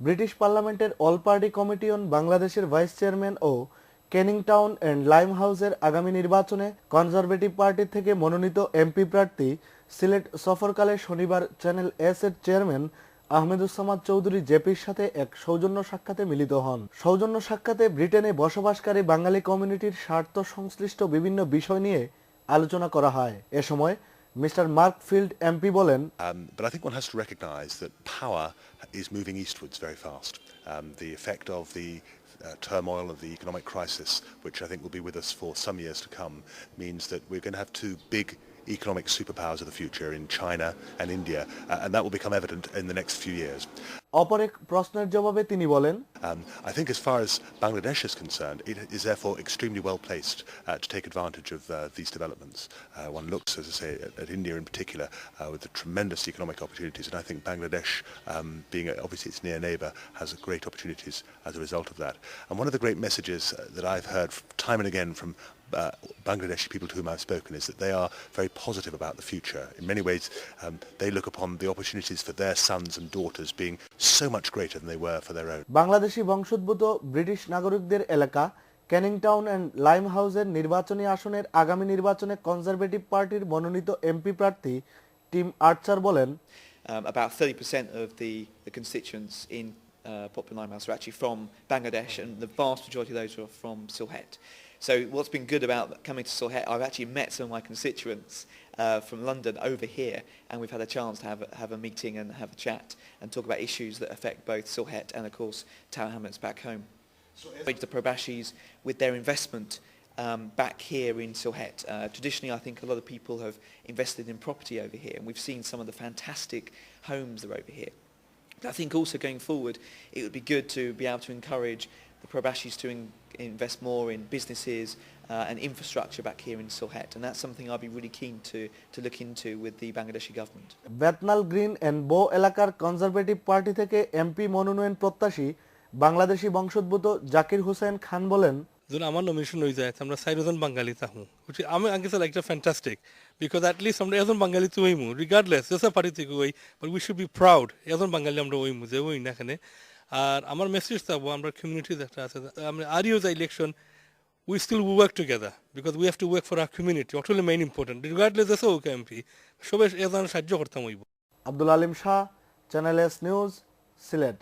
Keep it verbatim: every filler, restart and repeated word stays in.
ব্রিটিশ পার্লামেন্টের all party committee on বাংলাদেশের vice chairman ও ক্যানিং টাউন অ্যান্ড লাইমহাউসের আগামী নির্বাচনে কনজারভেটিভ পার্টি থেকে মনোনীত এমপি প্রার্থী সিলেট সফরকালে শনিবার চ্যানেল এস এর চেয়ারম্যান আহমেদুস সামাদ চৌধুরী জেপির সাথে এক সৌজন্য সাক্ষাতে মিলিত হন। সৌজন্য সাক্ষাতে ব্রিটেনে বসবাসকারী বাঙালি কমিউনিটির স্বার্থ সংশ্লিষ্ট বিভিন্ন বিষয় নিয়ে আলোচনা করা হয়। এ সময় মিস্টার মার্ক ফিল্ড এমপি বলেন, Um, but I think one has to recognise that power is moving eastwards very fast. Um, the effect of the uh, turmoil of the economic crisis, which I think will be with us for some years to come, means that we're going to have two big economic superpowers of the future in China and India, uh, and that will become evident in the next few years. অপর এক প্রশ্নের জবাবে তিনি বলেন, Um, I think as far as Bangladesh is concerned, it is therefore extremely well placed uh, to take advantage of uh, these developments. Uh, one looks, as I say, at, at India in particular, uh, with the tremendous economic opportunities, and I think Bangladesh, um, being a, obviously its near neighbour, has great opportunities as a result of that. And one of the great messages uh, that I've heard f- time and again from uh, Bangladeshi people to whom I've spoken is that they are very positive about the future. In many ways, um, they look upon the opportunities for their sons and daughters being so much greater than they were for their own. Bangladeshi বংশোদ্ভূত ব্রিটিশ নাগরিকদের এলাকা Canning Town and লাইমহাউসের নির্বাচনী আসনের আগামী নির্বাচনে কনজারভেটিভ পার্টির মনোনীত এমপি প্রার্থী টিম আর্চার বলেন, Um, about thirty percent of the, the constituents in uh, Popular Limehouse are actually from Bangladesh, and the vast majority of those are from Sylhet. So what's been good about coming to Sylhet, I've actually met some of my constituents uh, from London over here, and we've had a chance to have, have a meeting and have a chat and talk about issues that affect both Sylhet and, of course, Tower Hamlets back home. So the Probashis, with their investment um, back here in Sylhet, uh, traditionally I think a lot of people have invested in property over here, and we've seen some of the fantastic homes that are over here. But I think also going forward, it would be good to be able to encourage the Probashis to in- invest more in businesses uh, and infrastructure back here in Sylhet, and that's something I'd be really keen to, to look into with the Bangladeshi government. বেতনাল green and বো এলাকার conservative party থেকে এমপি মনোনয়ন প্রত্যাশী বাংলাদেশি বংশোদ্ভূত জাকির হোসেন খান বলেন, যদি আমার নমিনেশন হয়ে যায়, আমরা চাইরজন বাঙালি থাকমু। বুঝছি, আমি আগে স্যার একটা ফ্যান্টাস্টিক, বিকজ অ্যাটলিস্ট আমরা একজন বাঙালি তো হইমু, রিগার্ডলেস যেসব পার্টি থেকে হই, but we should be proud, একজন বাঙালি আমরা হইমু যে হই না এখানে। আর আমার মেসেজ থাকবো, আমরা কমিউনিটি একটা আছে, আমরা আর you the election, we still work together because we have to work for our community, ওটা হলো মেইন ইম্পর্টেন্ট, রিগার্ডলেস যেসব হোক এমপি, সবাই একজন সাহায্য করতাম হইব। Abdul Alim Shah, channel S news, Sylhet.